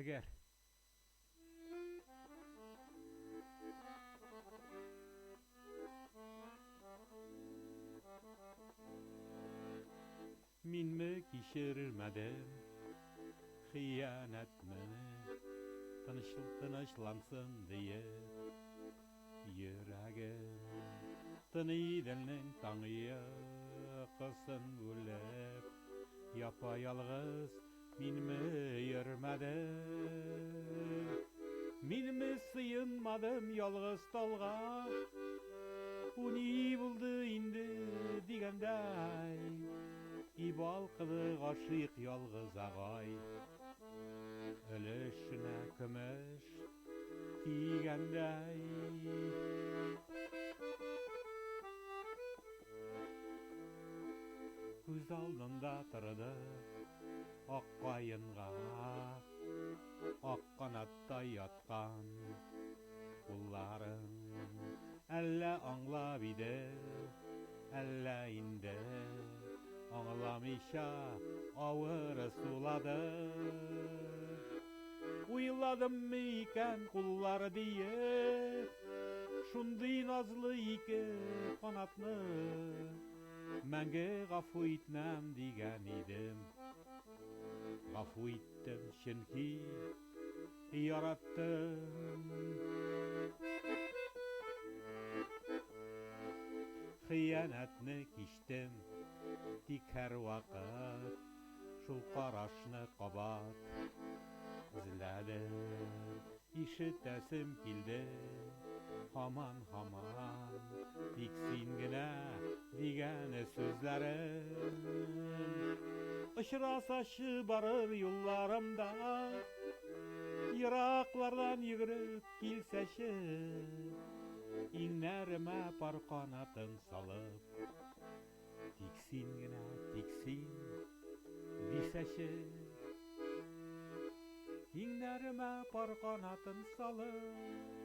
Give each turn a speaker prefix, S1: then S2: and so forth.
S1: Әгәр Минме кичермәдем хыянәтне, Тынычлансын диеп йөрәгем, Тын Иделнең таң йокысын бүлеп, Япа-ялгыз минме йөрмәдем? Минме сыенмадым ялгыз талга? Бу ни булды инде дигәндәй, И балкыды гашыйк ялгыз агай. Өлешенә көмеш тигәндәй. Күз алдында торды ак каенга, Ак канатта яткан кулларың. Әллә аңлап иде, әллә инде аңламыйча авыр сулады. Уйладыммы икән куллары диеп, Шундый назлы ике канатны Мәңге гафу итмәм дигән идем. Гафу иттем, чөнки яраттым. Хыянәтне кичтем, тик һәрвакыт шул карашны кабат эзләдем. Ишетәсем килде һаман-һаман, тик син генә дигән сүзләрең. Очрасачы барыр юлларымда, Ераклардан йөгереп килсәче, Иңнәремә пар канатын салып, Тик син генә, тик син, дисәче. Иңнәремә пар канатын салып.